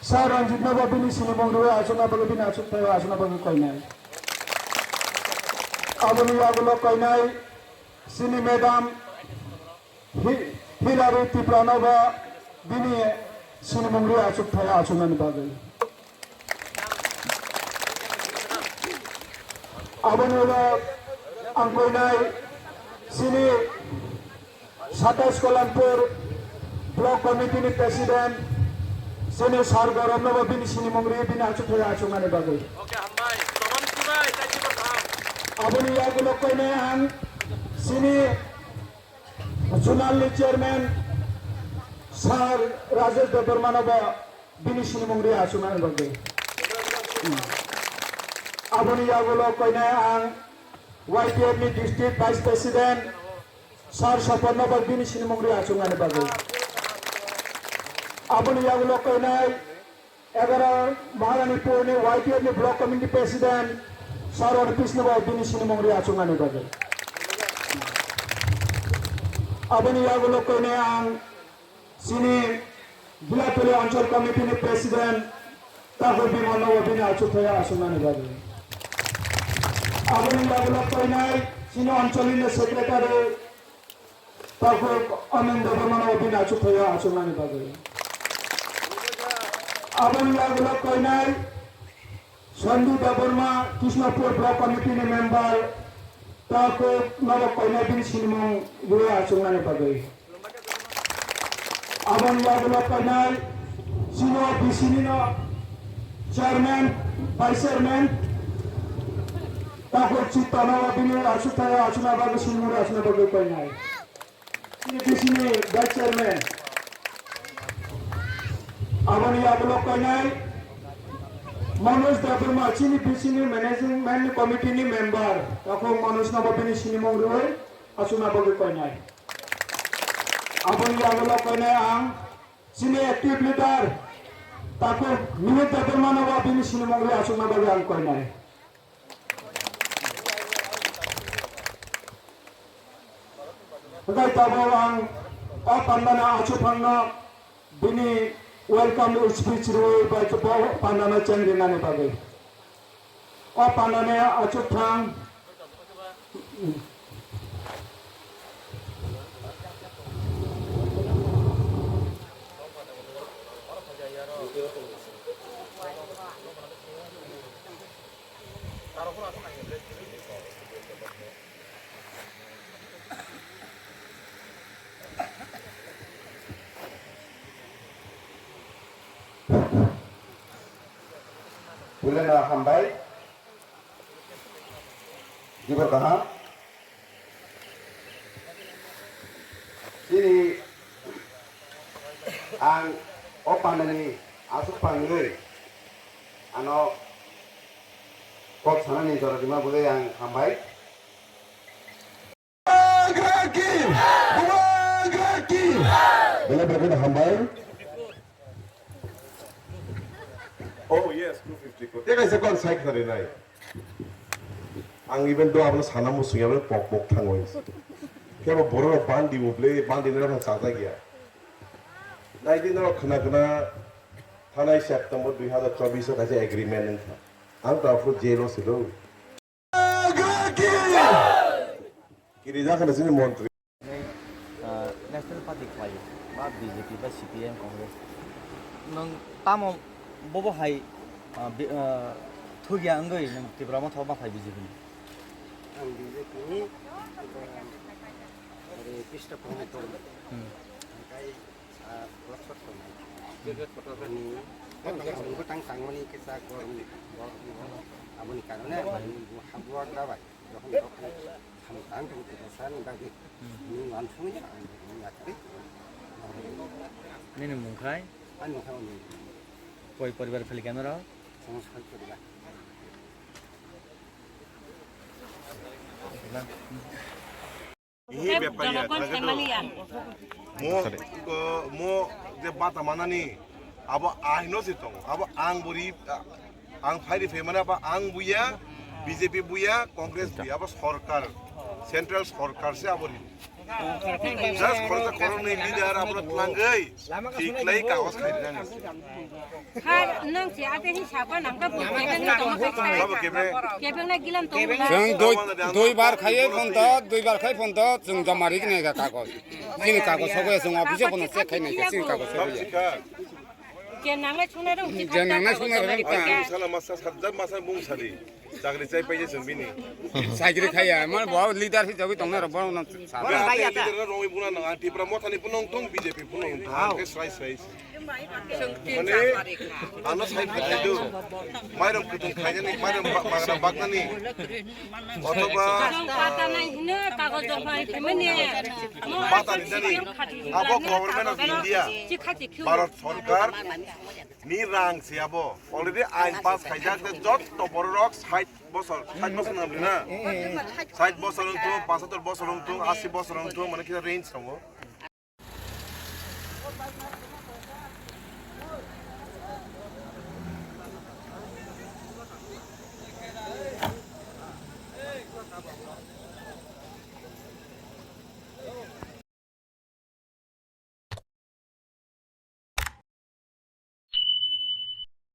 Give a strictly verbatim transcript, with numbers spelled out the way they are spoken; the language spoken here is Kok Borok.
Sir Ranjit no bo bini sinimung rwi achukna bagwi bini achukthai o achukna bagwi koinai. Aboni yagulo koinai chini madam Hi-, Hilary Tipra no bo bini sinimung rwi achukthai o achuknani bagwi. Aboni ulo ang koinai chini Satais Kolanpur Block Committee ni President chini Sir Gorom no bo bini sinimung rwi bini achukthai o achuknani bagwi. Aboni yagulo koinai ang chini Zonal ni Chairman Sir Rajesh Debbarma no bo bini sinimung rwi achuknani bagwi. Aboni yagulo koinai ang Y T F ni District Vice President Sir Sopon no bo bini sinimung rwi achuknani bagwi. Aboni yagulo koinai Egaroh Maharanipur ni Y T F ni Block Committee President Sir Orpis no bo bini sinimung rwi achuknani bagwi. Aboni yagulo koinai ang chini Gilatuli Anchal Committee ni President Thakur Bimal no bo bini achukthai o achuknani bagwi. Aboni yagulo koinai chini Anchal ni Secretary Thakur Anand Debbarma no bini achukthai o achuknani bagwi. Aboni yagulo koinai Sandhu Debbarma Krishnapur Block Committee ni member Thakur no bo koinai bini sinimung rwi achuknani bagwi. Aboni yagulo koinai chini B C ni no Chairman, Vice Chairman Thakur Chitta no bo bini achukthai o achukna bagwi sinimung rwi achukna bagwi koinai. Chini B C ni Vice Chairman. Aboni yagulo koinai Manoj Debbarma chini B C ni Management Committee ni member. Takhuk Manoj no bo bini sinimung rwi achukna bagwi koinai. Aboni yagulo koinai ang chini active leader Takhuk Mihir Debbarma no bo bini sinimung rwi achukna bagwi ang koinai. Hwnkhe tabuk ang o pandani achuphangno bini welcome speech rwui bai khe bo pandano cheng rinani bagwi. O pandani achuphang Puilano hambai. Jibor kaham. Chini ang o pandani aswk pangwi ano kok sanani jora rima bagwi ang hambai. Bubagra ki! Bubagra ki! Belai belai hambai. Oh yes, two fifty ko. Tei kaisa kok sai khna rinai. Ang even though abono sana muchung ya, abono pok pok thango. Khe abo borok rok bandi uble, bandi nai rok chajak ya. Nai di norok khna khna thanai September dui hazar chobbish o kaisa agreement wngkha. Ang to aphuru jail o silo. Kiri jakha na chini montri. Ah, National Party khlai, ba B J P, ba C P I M, Congress. Nwng tamo bobo hai, ah, bi-, ah, thugya wngwi nwng Tipra Motha ma phai B J P ni? Ang B J P ni, ah, ore Krishna Prabhu tong. Hmm. Hingkai, ah, blood shot tong. Hmm. Ani, ang bwtang tangmani kisa gor-, gor-, aboni karone, hmm, habuak dabai. Jokhon jokhon tham tang tong tong sani bagwi. Hmm. Ni wan sung ya, ni yakri. Nini mung khai? Ani mung khai ni. Koi poribar pheli keno rok? Song soi poribar. Ihi bepari ya, jagado. Mo, ko, mo je bata manani, abo ahino si tong, abo ang bori, a-, ang phairi phaimani abo ang buya, B J P buya, Congress buya, abo sorkar, central sorkar se abo ri. Just khoroksa khoroknwi leader abono twlangwi thik khlai kagoj khairwknani. Kha, nwng se ate hi saba nang ka bo kebeng ni tongma khai. Sabo kebeng? Kebeng na gilam tong. Chwng dui, dui bar khaiye phone to, dui bar khai phone to, chwng joma ri khnai kha kagoj. Chini kagoj sobo ya, chwng office phone check khai nai kha, chini kagoj sobo ya. Je nangnai sungnai rok. Je nangnai sungnai rok. Ang sala masa sajak masa mung sadi. Chakri chai paijak chwng bini. Chakri khaiya, man bo leader hisabe tongnai rok bono sa. Ba, ate leader na rongwi buna nang, ang Tipra Motha ni phunung thung, B J P phunung thung, ang khe srai srai. Mane, ano sai phai do. Mairum kutung khaijani, mairum ba-, bagna baknani. Otoba. Ang pata nai hino kagoj jok nai phimani. Pata ni jani. Abo Government of India. Bharat Sarkar ni rang se abo. Already ain pass khaijak de jotto borok sait bosor, sait bosor na bwrwi na? Sait bosor wng thung, pasator bosor wng thung, asi bosor wng thung, mane kisa range tongo.